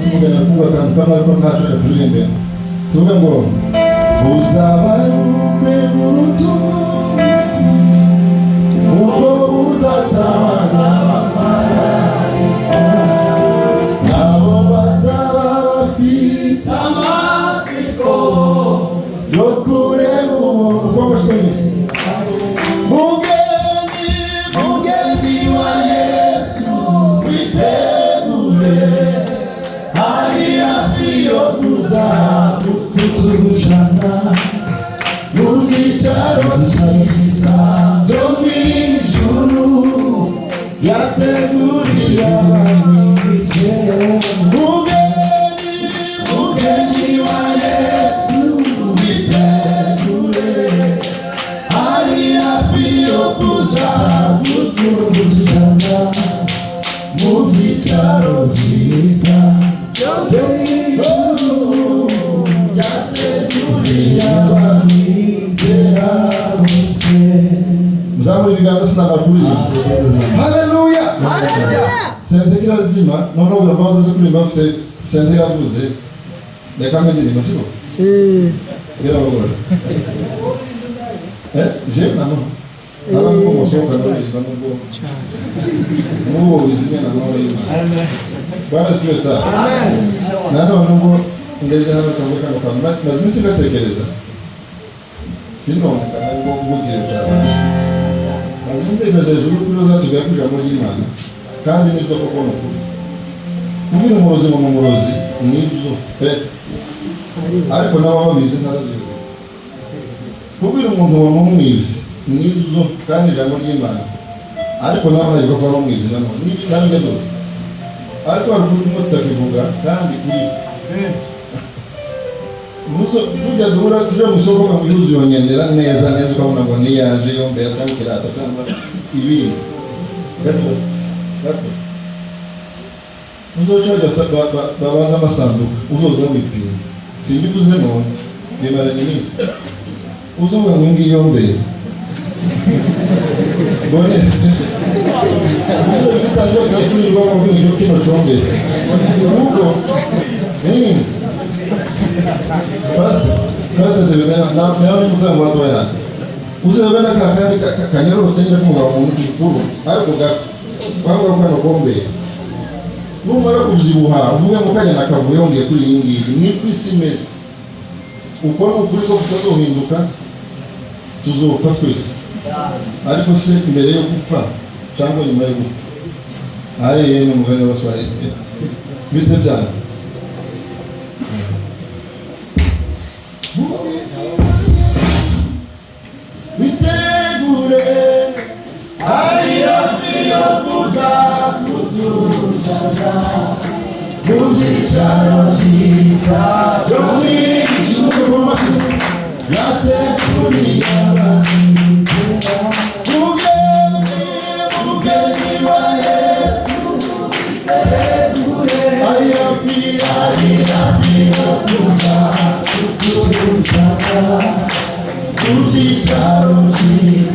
Tuvugana kuvuga akantu kamwe, ariko ntaco katuririmbe. Tuvuge ngo buzaba ari ubukwe buruta ubw'isi, ubwo buzatabara abamarayika, nabo bazaba bafite amatsiko yo kureba uwo uko basomye. Mugeni, mugeni wa Yesu, witegure, ari hafi yo kuza kutujana mu byicaro byiza byo mu ijuru yateguriye abamwizera. Mugeni, mugeni wa Yesu, witegure, ari hafi yo kuza kutujana mu byicaro byiza byo mu ijuru yateguriye abamwizera bose. Muzamure ibiganza, sinamara kuririmba. Haleluya! Sente kirazima. Noneho ubwo bazaze kuririmba bafite sente yavuze, reka mbe ndirimba siko birabagora. Jewe nano aba nubwo musohoka ndaririmba, nubwo bizimye na mahoro y'Imana. Bwana siwe sana. Nanone nubwo ngeze hano cyangwa kano kantu maze iminsi ngatekereza, sinonekana ngo mbugire cyane, maze ntekereza hejuru kuri uzatubwira ko ijambo ry'Imana kandi nibyo koko ni ukuri. Kubwira umurozi ngo ni umurozi nibyo pe, ariko nawe babizi ntarabyibwira. Kubwira umuntu ngo ni umwizi nibyo kandi ijambo ry'Imana, ariko nawe hari ko ari umwizi nanone nabyo byose. Ariko hari ukuri kumwe tutakivuga kandi kuri muzo tujya duhura tuje mu isoko ukamuha yongendera neza neza, ukabona ngo niyaje yombera cyangwa kirata cyangwa ibindi gato gato. Uzoca bajya babaza amasanduku, uzoza wipima. Simbivuze none, bimaranye iminsi. Uzovuga ngo ngiyi yombera mbone uzo bisanzwe katurirwa mu bwinyo kino combera ubwo. Pastor Zebedaya nawe ni mutoya mu batoya, uzabona kakandi kanyorose nyine k'umugabo muntu mukuru, ariko gato wanga kano kombera. Numara kubyibuha uvuge ngo kanya nakavuye yongeye kuri iyi ngiyi. Niko isi imeze. Uko ni ukuri ko kutazohinduka, tuzopfa twese. Ariko se mbere yo gupfa cyangwa nyuma yo gupfa, aye ni umugani w'Abaswahili, bite byanyu? Witegure, ari hafi yo kuza kutuzana mu byicaro byiza byo mu ijuru yateguriye abamwizera. Mugeni, mugeni wa Yesu, witegure, ari hafi, ari hafi yo kuza kutuzana mu byicaro byiza.